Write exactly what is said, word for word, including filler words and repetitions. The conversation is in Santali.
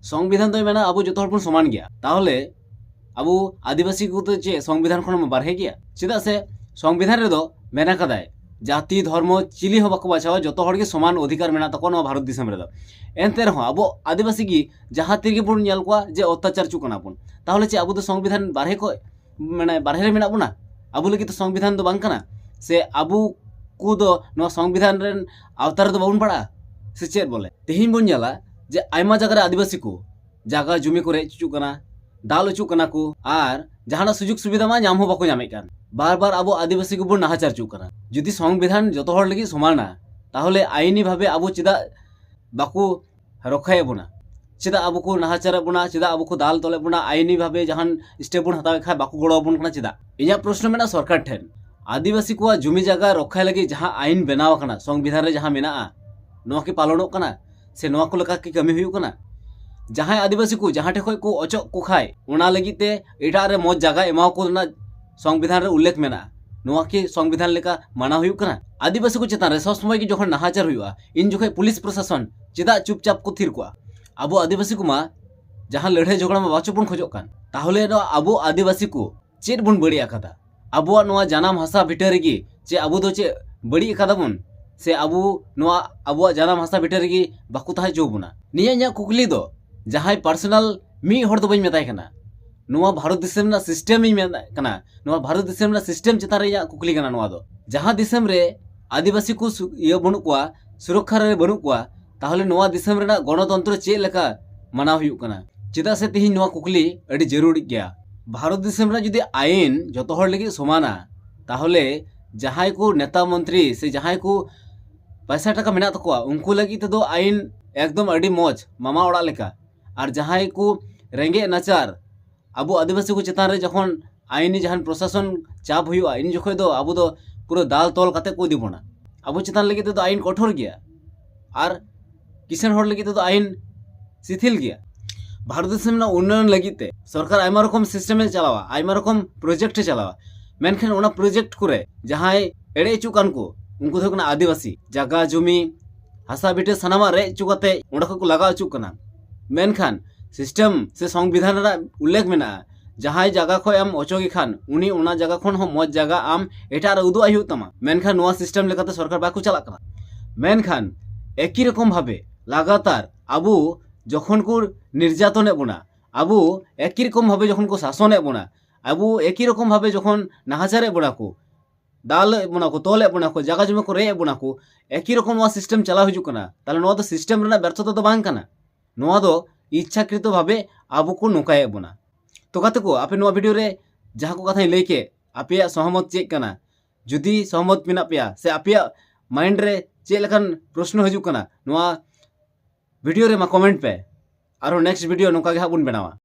ᱥᱚᱝᱵᱤᱫᱷᱟᱱ ᱫᱚᱭ ᱢᱮᱱᱟ ᱟᱵᱚ ᱡᱚᱛᱚ ᱦᱚᱲ ᱵᱚᱱ ᱥᱚᱢᱟᱱ ᱜᱮᱭᱟ᱾ ᱛᱟᱦᱚᱞᱮ ᱟᱵᱚ ᱟᱹᱫᱤᱵᱟᱹᱥᱤ ᱠᱚᱫᱚ ᱪᱮᱫ ᱥᱚᱝᱵᱤᱫᱷᱟᱱ ᱠᱷᱚᱱ ᱵᱟᱨᱦᱮ ᱜᱮᱭᱟ? ᱪᱮᱫᱟᱜ ᱥᱮ ᱥᱚᱝᱵᱤᱫᱷᱟᱱ ᱨᱮᱫᱚ ᱢᱮᱱ ᱟᱠᱟᱫᱟᱭ ᱡᱟᱹᱛᱤ ᱫᱷᱚᱨᱢᱚ ᱪᱤᱞᱤ ᱦᱚᱸ ᱵᱟᱠᱚ ᱵᱟᱪᱷᱟᱣᱟ, ᱡᱚᱛᱚ ᱦᱚᱲ ᱜᱮ ᱥᱚᱢᱟᱱ ᱚᱫᱷᱤᱠᱟᱨ ᱢᱮᱱᱟᱜ ᱛᱟᱠᱚᱣᱟ ᱱᱚᱣᱟ ᱵᱷᱟᱨᱚᱛ ᱫᱤᱥᱚᱢ ᱨᱮᱫᱚ᱾ ᱮᱱᱛᱮ ᱨᱮᱦᱚᱸ ᱟᱵᱚ ᱟᱹᱫᱤᱵᱟᱹᱥᱤ ᱜᱮ ᱡᱟᱦᱟᱸ ᱛᱤᱨᱮᱜᱮ ᱵᱚᱱ ᱧᱮᱞ ᱠᱚᱣᱟ ᱡᱮ ᱚᱛᱛᱟᱪᱟᱨ ᱪᱩᱜ ᱠᱟᱱᱟ ᱵᱚᱱ, ᱛᱟᱦᱚᱞᱮ ᱪᱮᱫ ᱟᱵᱚ ᱫᱚ ᱥᱚᱝᱵᱤᱫᱷᱟᱱ ᱵᱟᱨᱦᱮ ᱠᱷᱚᱱ, ᱢᱟᱱᱮ ᱵᱟᱨᱦᱮ ᱨᱮ ᱢᱮᱱᱟᱜ ᱵᱚᱱᱟ? ᱟᱵᱚ ᱞᱟᱹᱜᱤᱫ ᱫᱚ ᱥᱚᱝᱵᱤᱫᱷᱟᱱ ᱫᱚ ᱵᱟᱝ ᱠᱟᱱᱟ? ᱥᱮ ᱟᱵᱚ ᱠᱚ ᱫᱚ ᱱᱚᱣᱟ ᱥᱚᱝᱵᱤᱫᱷᱟᱱ ᱨᱮᱱ ᱟᱣᱛᱟ ᱨᱮᱫᱚ ᱵᱟᱵᱚᱱ ᱯᱟᱲᱟᱜᱼᱟ ᱥᱮ ᱪᱮᱫ? ᱵᱚᱞᱮ ᱛᱮᱦᱮᱧ ᱵᱚᱱ ᱧᱮᱞᱟ ᱡᱮ ᱟᱭᱢᱟ ᱡᱟᱭᱜᱟ ᱨᱮ ᱟᱹᱫᱤᱵᱟᱹᱥᱤ ᱠᱚ ᱡᱟᱭᱜᱟ ᱡᱩᱢᱤ ᱠᱚ ᱨᱮᱡ ᱦᱚᱪᱚᱜ ᱠᱟᱱᱟ, ᱫᱟᱞ ᱦᱚᱪᱚᱜ ᱠᱟᱱᱟ ᱠᱚ, ᱟᱨ ᱡᱟᱦᱟᱱᱟᱜ ᱥᱩᱡᱳᱜᱽ ᱥᱩᱵᱤᱫᱷᱟ ᱢᱟ ᱧᱟᱢ ᱦᱚᱸ ᱵᱟᱠᱚ ᱧᱟᱢᱮᱫ ᱠᱟᱱ᱾ ᱵᱟᱨ ᱵᱟᱨ ᱟᱵᱚ ᱟᱹᱫᱤᱵᱟᱹᱥᱤ ᱠᱚᱵᱚᱱ ᱱᱟᱦᱟᱪᱟᱨ ᱦᱚᱪᱚᱜ ᱠᱟᱱᱟ᱾ ᱡᱩᱫᱤ ᱥᱚᱝᱵᱤᱫᱷᱟᱱ ᱡᱚᱛᱚ ᱦᱚᱲ ᱞᱟᱹᱜᱤᱫ ᱥᱚᱢᱟᱱᱟ, ᱛᱟᱦᱚᱞᱮ ᱟᱭᱤᱱᱤ ᱵᱷᱟᱵᱮ ᱟᱵᱚ ᱪᱮᱫᱟᱜ ᱵᱟᱠᱚ ᱨᱚᱠᱷᱟᱭᱮᱫ ᱵᱚᱱᱟ? ᱪᱮᱫᱟᱜ ᱟᱵᱚ ᱠᱚ ᱱᱟᱦᱟᱪᱟᱨᱮᱫ ᱵᱚᱱᱟ? ᱪᱮᱫᱟᱜ ᱟᱵᱚ ᱠᱚ ᱫᱟᱞ ᱛᱚᱞᱮᱫ ᱵᱚᱱᱟ? ᱟᱭᱤᱱᱤ ᱵᱷᱟᱵᱮ ᱡᱟᱦᱟᱱ ᱥᱴᱮᱯ ᱵᱚᱱ ᱦᱟᱛᱟᱣᱮᱫ ᱠᱷᱟᱱ ᱵᱟᱠᱚ ᱜᱚᱲᱚ ᱟᱵᱚᱱ ᱠᱟᱱᱟ ᱪᱮᱫᱟᱜ? ᱤᱧᱟᱹᱜ ᱯᱨᱚᱥᱱᱚ ᱢᱮᱱᱟᱜᱼᱟ ᱥᱚᱨᱠᱟᱨ ᱴᱷᱮᱱ, ᱟᱹᱫᱤᱵᱟᱹᱥᱤ ᱠᱚᱣᱟᱜ ᱡᱩᱢᱤ ᱡᱟᱭᱜᱟ ᱨᱚᱠᱷᱟᱭ ᱞᱟᱹᱜᱤᱫ ᱡᱟᱦᱟᱸ ᱟᱭᱤᱱ ᱵᱮᱱᱟᱣ ᱟᱠᱟᱱᱟ, ᱥᱚᱝᱵᱤᱫᱷᱟᱱ ᱨᱮ ᱡᱟᱦᱟᱸ ᱢᱮᱱᱟᱜᱼᱟ, ᱱᱚᱣᱟ ᱠᱤ ᱯᱟᱞᱚᱱᱚᱜ ᱠᱟᱱᱟ? ᱥᱮ ᱱᱚᱣᱟ ᱠᱚ ᱞᱮᱠᱟ ᱠᱤ ᱠᱟᱹᱢᱤ ᱦᱩᱭᱩᱜ ᱠᱟᱱᱟ? ᱡᱟᱦᱟᱸᱭ ᱟᱹᱫᱤᱵᱟᱹᱥᱤ ᱠᱚ ᱡᱟᱦᱟᱸ ᱴᱷᱮᱱ ᱠᱷᱚᱱ ᱠᱚ ᱚᱪᱚᱜ ᱠᱚ ᱠᱷᱟᱡ, ᱚᱱᱟ ᱞᱟᱹᱜᱤᱫ ᱛᱮ ᱮᱴᱟᱜ ᱨᱮ ᱢᱚᱡᱽ ᱡᱟᱭᱜᱟ ᱮᱢᱟᱣ ᱠᱚ ᱨᱮᱱᱟᱜ ᱥᱚᱝᱵᱤᱫᱷᱟᱱ ᱨᱮ ᱩᱞᱞᱮᱠᱷ ᱢᱮᱱᱟᱜᱼᱟ᱾ ᱱᱚᱣᱟ ᱠᱤ ᱥᱚᱝᱵᱤᱫᱷᱟᱱ ᱞᱮᱠᱟ ᱢᱟᱱᱟᱣ ᱦᱩᱭᱩᱜ ᱠᱟᱱᱟ? ᱟᱹᱫᱤᱵᱟᱹᱥᱤ ᱠᱚ ᱪᱮᱛᱟᱱ ᱨᱮ ᱥᱚᱵᱽ ᱥᱚᱢᱚᱭ ᱜᱮ ᱡᱚᱠᱷᱚᱱ ᱱᱟᱦᱟᱪᱟᱨ ᱦᱩᱭᱩᱜᱼᱟ, ᱤᱱ ᱡᱚᱠᱷᱚᱱ ᱯᱩᱞᱤᱥ ᱯᱨᱚᱥᱟᱥᱚᱱ ᱪᱮᱫᱟᱜ ᱪᱩᱯᱪᱟᱯ ᱠᱚ ᱛᱷᱤᱨ ᱠᱚᱜᱼᱟ? ᱟᱵᱚ ᱟᱹᱫᱤᱵᱟᱹᱥᱤ ᱠᱚᱢᱟ ᱡᱟᱦᱟᱸ ᱞᱟᱹᱲᱦᱟᱹᱭ ᱡᱷᱚᱜᱽᱲᱟ ᱢᱟ ᱵᱟᱪᱚ ᱵᱚᱱ ᱠᱷᱚᱡᱚᱜ ᱠᱟᱱ, ᱛᱟᱦᱚᱞᱮ ᱫᱚ ᱟᱵᱚ ᱟᱹᱫᱤᱵᱟᱹᱥᱤ ᱠᱚ ᱪᱮᱫ ᱵᱚᱱ ᱵᱟᱹᱲᱤᱡ ᱟᱠᱟᱫᱟ? ᱟᱵᱚᱣᱟᱜ ᱱᱚᱣᱟ ᱡᱟᱱᱟᱢ ᱦᱟᱥᱟ ᱵᱷᱤᱴᱟᱹ ᱨᱮᱜᱮ ᱪᱮᱫ ᱟᱵᱚ ᱫᱚ ᱪᱮᱫ ᱵᱟᱹᱲᱤᱡ ᱟᱠᱟᱫᱟ ᱵᱚᱱ? ᱥᱮ ᱟᱵᱚ ᱱᱚᱣᱟ ᱟᱵᱚᱣᱟᱜ ᱡᱟᱱᱟᱢ ᱦᱟᱥᱟ ᱵᱷᱤᱴᱟᱹ ᱨᱮᱜᱮ ᱵᱟᱠᱚ ᱛᱟᱦᱮᱸ ᱦᱚᱪᱚ ᱵᱚᱱᱟ? ᱱᱤᱭᱟᱹ ᱤᱧᱟᱹᱜ ᱠᱩᱠᱞᱤ ᱫᱚ ᱡᱟᱦᱟᱸᱭ ᱯᱟᱨᱥᱚᱱᱟᱞ ᱢᱤᱫ ᱦᱚᱲ ᱫᱚ ᱵᱟᱹᱧ ᱢᱮᱛᱟᱭ ᱠᱟᱱᱟ, ᱱᱚᱣᱟ ᱵᱷᱟᱨᱚᱛ ᱫᱤᱥᱚᱢ ᱨᱮᱱᱟᱜ ᱥᱤᱥᱴᱮᱢ ᱤᱧ ᱢᱮᱱ ᱠᱟᱱᱟ᱾ ᱱᱚᱣᱟ ᱵᱷᱟᱨᱚᱛ ᱫᱤᱥᱚᱢ ᱨᱮᱱᱟᱜ ᱥᱤᱥᱴᱮᱢ ᱪᱮᱛᱟᱱ ᱨᱮ ᱤᱧᱟᱹᱜ ᱠᱩᱠᱞᱤ ᱠᱟᱱᱟ ᱱᱚᱣᱟ ᱫᱚ᱾ ᱡᱟᱦᱟᱸ ᱫᱤᱥᱚᱢ ᱨᱮ ᱟᱹᱫᱤᱵᱟᱹᱥᱤ ᱠᱚ ᱥᱩ- ᱤᱭᱟᱹ ᱵᱟᱹᱱᱩᱜ ᱠᱚᱣᱟ, ᱥᱩᱨᱚᱠᱠᱷᱟ ᱨᱮ ᱵᱟᱹᱱᱩᱜ ᱠᱚᱣᱟ, ᱛᱟᱦᱚᱞᱮ ᱱᱚᱣᱟ ᱫᱤᱥᱚᱢ ᱨᱮᱱᱟᱜ ᱜᱚᱱᱚᱛᱚᱱᱛᱨᱚ ᱪᱮᱫ ᱞᱮᱠᱟ ᱢᱟᱱᱟᱣ ᱦᱩᱭᱩᱜ ᱠᱟᱱᱟ? ᱪᱮᱫᱟᱜ ᱥᱮ ᱛᱮᱦᱮᱧ ᱱᱚᱣᱟ ᱠᱩᱠᱞᱤ ᱟᱹᱰᱤ ᱡᱟᱹᱨᱩᱲ ᱜᱮᱭᱟ᱾ ᱵᱷᱟᱨᱚᱛ ᱫᱤᱥᱚᱢ ᱨᱮᱱᱟᱜ ᱡᱩᱫᱤ ᱟᱭᱤᱱ ᱡᱚᱛᱚ ᱦᱚᱲ ᱞᱟᱹᱜᱤᱫ ᱥᱚᱢᱟᱱᱟ, ᱛᱟᱦᱚᱞᱮ ᱡᱟᱦᱟᱸᱭ ᱠᱚ ᱱᱮᱛᱟ ᱢᱚᱱᱛᱨᱤ ᱥᱮ ᱡᱟᱦᱟᱸᱭ ᱠᱚ ᱯᱚᱭᱥᱟ ᱴᱟᱠᱟ ᱢᱮᱱᱟᱜ ᱛᱟᱠᱚᱣᱟ, ᱩᱱᱠᱩ ᱞᱟᱹᱜᱤᱫ ᱛᱮᱫᱚ ᱟᱭᱤᱱ ᱮᱠᱫᱚᱢ ᱟᱹᱰᱤ ᱢᱚᱡᱽ, ᱢᱟᱢᱟ ᱚᱲᱟᱜ ᱞᱮᱠᱟ᱾ ᱟᱨ ᱡᱟᱦᱟᱸᱭ ᱠᱚ ᱨᱮᱸᱜᱮᱡ ᱱᱟᱪᱟᱨ, ᱟᱵᱚ ᱟᱹᱫᱤᱵᱟᱹᱥᱤ ᱠᱚ ᱪᱮᱛᱟᱱ ᱨᱮ ᱡᱚᱠᱷᱚᱱ ᱟᱭᱤᱱᱤ ᱡᱟᱦᱟᱱ ᱯᱨᱚᱥᱟᱥᱚᱱ ᱪᱟᱯ ᱦᱩᱭᱩᱜᱼᱟ, ᱤᱱ ᱡᱚᱠᱷᱚᱱ ᱫᱚ ᱟᱵᱚ ᱫᱚ ᱯᱩᱨᱟᱹ ᱫᱟᱞ ᱛᱚᱞ ᱠᱟᱛᱮ ᱠᱚ ᱤᱫᱤ ᱵᱚᱱᱟ᱾ ᱟᱵᱚ ᱪᱮᱛᱟᱱ ᱞᱟᱹᱜᱤᱫ ᱛᱮᱫᱚ ᱟᱭᱤᱱ ᱠᱚᱴᱷᱳᱨ ᱜᱮᱭᱟ, ᱟᱨ ᱠᱤᱥᱟᱹᱬ ᱦᱚᱲ ᱞᱟᱹᱜᱤᱫ ᱛᱮᱫᱚ ᱟᱭᱤᱱ ᱥᱤᱛᱷᱤᱞ ᱜᱮᱭᱟ᱾ ᱵᱷᱟᱨᱚᱛ ᱫᱤᱥᱚᱢ ᱨᱮᱱᱟᱜ ᱩᱱᱱᱚᱭᱚᱱ ᱞᱟᱹᱜᱤᱫ ᱛᱮ ᱥᱚᱨᱠᱟᱨ ᱟᱭᱢᱟ ᱨᱚᱠᱚᱢ ᱥᱤᱥᱴᱮᱢᱮ ᱪᱟᱞᱟᱣᱟ, ᱟᱭᱢᱟ ᱨᱚᱠᱚᱢ ᱯᱨᱚᱡᱮᱠᱴ ᱮ ᱪᱟᱞᱟᱣᱟ, ᱢᱮᱱᱠᱷᱟᱱ ᱚᱱᱟ ᱯᱨᱚᱡᱮᱠᱴ ᱠᱚᱨᱮ ᱡᱟᱦᱟᱸᱭ ᱮᱲᱮ ᱦᱚᱪᱚᱜ ᱠᱟᱱ ᱠᱚ, ᱩᱱᱠᱩ ᱫᱚ ᱦᱩᱭᱩᱜ ᱠᱟᱱᱟ ᱟᱹᱫᱤᱵᱟᱹᱥᱤ᱾ ᱡᱟᱭᱜᱟ ᱡᱚᱢᱤ, ᱦᱟᱥᱟ ᱵᱤᱴᱟᱹ ᱥᱟᱱᱟᱢᱟᱜ ᱨᱮᱡ ᱦᱚᱪᱚ ᱠᱟᱛᱮ ᱚᱸᱰᱮ ᱠᱷᱚᱱ ᱠᱚ ᱞᱟᱜᱟ ᱦᱚᱪᱚᱜ ᱠᱟᱱᱟ᱾ ᱢᱮᱱᱠᱷᱟᱱ ᱥᱤᱥᱴᱮᱢ ᱥᱮ ᱥᱚᱝᱵᱤᱫᱷᱟᱱ ᱨᱮᱱᱟᱜ ᱩᱞᱞᱮᱠᱷ ᱢᱮᱱᱟᱜᱼᱟ, ᱡᱟᱦᱟᱸᱭ ᱡᱟᱭᱜᱟ ᱠᱷᱚᱱ ᱮᱢ ᱚᱪᱚᱜᱮ ᱠᱷᱟᱱ ᱩᱱᱤ ᱚᱱᱟ ᱡᱟᱭᱜᱟ ᱠᱷᱚᱱ ᱦᱚᱸ ᱢᱚᱡᱽ ᱡᱟᱭᱜᱟ ᱟᱢ ᱮᱴᱟᱜ ᱨᱮ ᱩᱫᱩᱜ ᱟᱭ ᱦᱩᱭᱩᱜ ᱛᱟᱢᱟ᱾ ᱢᱮᱱᱠᱷᱟᱱ ᱱᱚᱣᱟ ᱥᱤᱥᱴᱮᱢ ᱞᱮᱠᱟᱛᱮ ᱥᱚᱨᱠᱟᱨ ᱵᱟᱠᱚ ᱪᱟᱞᱟᱜ ᱠᱟᱱᱟ᱾ ᱢᱮᱱᱠᱷᱟᱱ ᱮᱠᱤ ᱨᱚᱠᱚᱢ ᱵᱷᱟᱵᱮ ᱞᱟᱜᱟᱛᱟᱨ ᱟᱵᱚ ᱡᱚᱠᱷᱚᱱ ᱠᱚ ᱱᱤᱨᱡᱟᱛᱚᱱᱮᱫ ᱵᱚᱱᱟ, ᱟᱵᱚ ᱮᱠᱤ ᱨᱚᱠᱚᱢ ᱵᱷᱟᱵᱮ ᱡᱚᱠᱷᱚᱱ ᱠᱚ ᱥᱟᱥᱚᱱᱮᱫ ᱵᱚᱱᱟ, ᱟᱵᱚ ᱮᱠᱤ ᱨᱚᱠᱚᱢ ᱵᱷᱟᱵᱮ ᱡᱚᱠᱷᱚᱱ ᱱᱟᱦᱟᱪᱟᱨᱮᱫ ᱵᱚᱱᱟ ᱠᱚ, ᱫᱟᱞᱮᱫ ᱵᱚᱱᱟ ᱠᱚ, ᱛᱚᱞᱮᱫ ᱵᱚᱱᱟ ᱠᱚ, ᱡᱟᱭᱜᱟ ᱡᱚᱢᱤ ᱠᱚ ᱨᱮᱡ ᱮᱫ ᱵᱚᱱᱟ ᱠᱚ, ᱮᱠᱤ ᱨᱚᱠᱚᱢ ᱱᱚᱣᱟ ᱥᱤᱥᱴᱮᱢ ᱪᱟᱞᱟᱣ ᱦᱤᱡᱩᱜ ᱠᱟᱱᱟ, ᱛᱟᱦᱞᱮ ᱱᱚᱣᱟ ᱫᱚ ᱥᱤᱥᱴᱮᱢ ᱨᱮᱱᱟᱜ ᱵᱮᱨᱛᱷᱚᱛᱟ ᱫᱚ ᱵᱟᱝ ᱠᱟᱱᱟ᱾ ᱱᱚᱣᱟ ᱫᱚ ᱤᱪᱪᱷᱟᱠᱨᱤᱛᱚ ᱵᱷᱟᱵᱮ ᱟᱵᱚ ᱠᱚ ᱱᱚᱝᱠᱟᱭᱮᱫ ᱵᱚᱱᱟ᱾ ᱛᱚ ᱜᱟᱛᱮ ᱠᱚ, ᱟᱯᱮ ᱱᱚᱣᱟ ᱵᱷᱤᱰᱤᱭᱳ ᱨᱮ ᱡᱟᱦᱟᱸ ᱠᱚ ᱠᱟᱛᱷᱟᱧ ᱞᱟᱹᱭ ᱠᱮᱫ, ᱟᱯᱮᱭᱟᱜ ᱥᱚᱦᱚᱢᱚᱛ ᱪᱮᱫ ᱠᱟᱱᱟ? ᱡᱩᱫᱤ ᱥᱚᱦᱚᱢᱚᱛ ᱢᱮᱱᱟᱜ ᱯᱮᱭᱟ ᱥᱮ ᱟᱯᱮᱭᱟᱜ ᱢᱟᱭᱤᱱᱰ ᱨᱮ ᱪᱮᱫ ᱞᱮᱠᱟᱱ ᱯᱨᱚᱥᱱᱚ ᱦᱤᱡᱩᱜ ᱠᱟᱱᱟ, ᱱᱚᱣᱟ ᱵᱷᱤᱰᱤᱭᱳ ᱨᱮ ᱢᱟ ᱠᱚᱢᱮᱱᱴ ᱯᱮ᱾ ᱟᱨᱦᱚᱸ ᱱᱮᱠᱥᱴ ᱵᱷᱤᱰᱤᱭᱳ ᱱᱚᱝᱠᱟ ᱜᱮ ᱦᱟᱸᱜ ᱵᱚᱱ ᱵᱮᱱᱟᱣᱟ᱾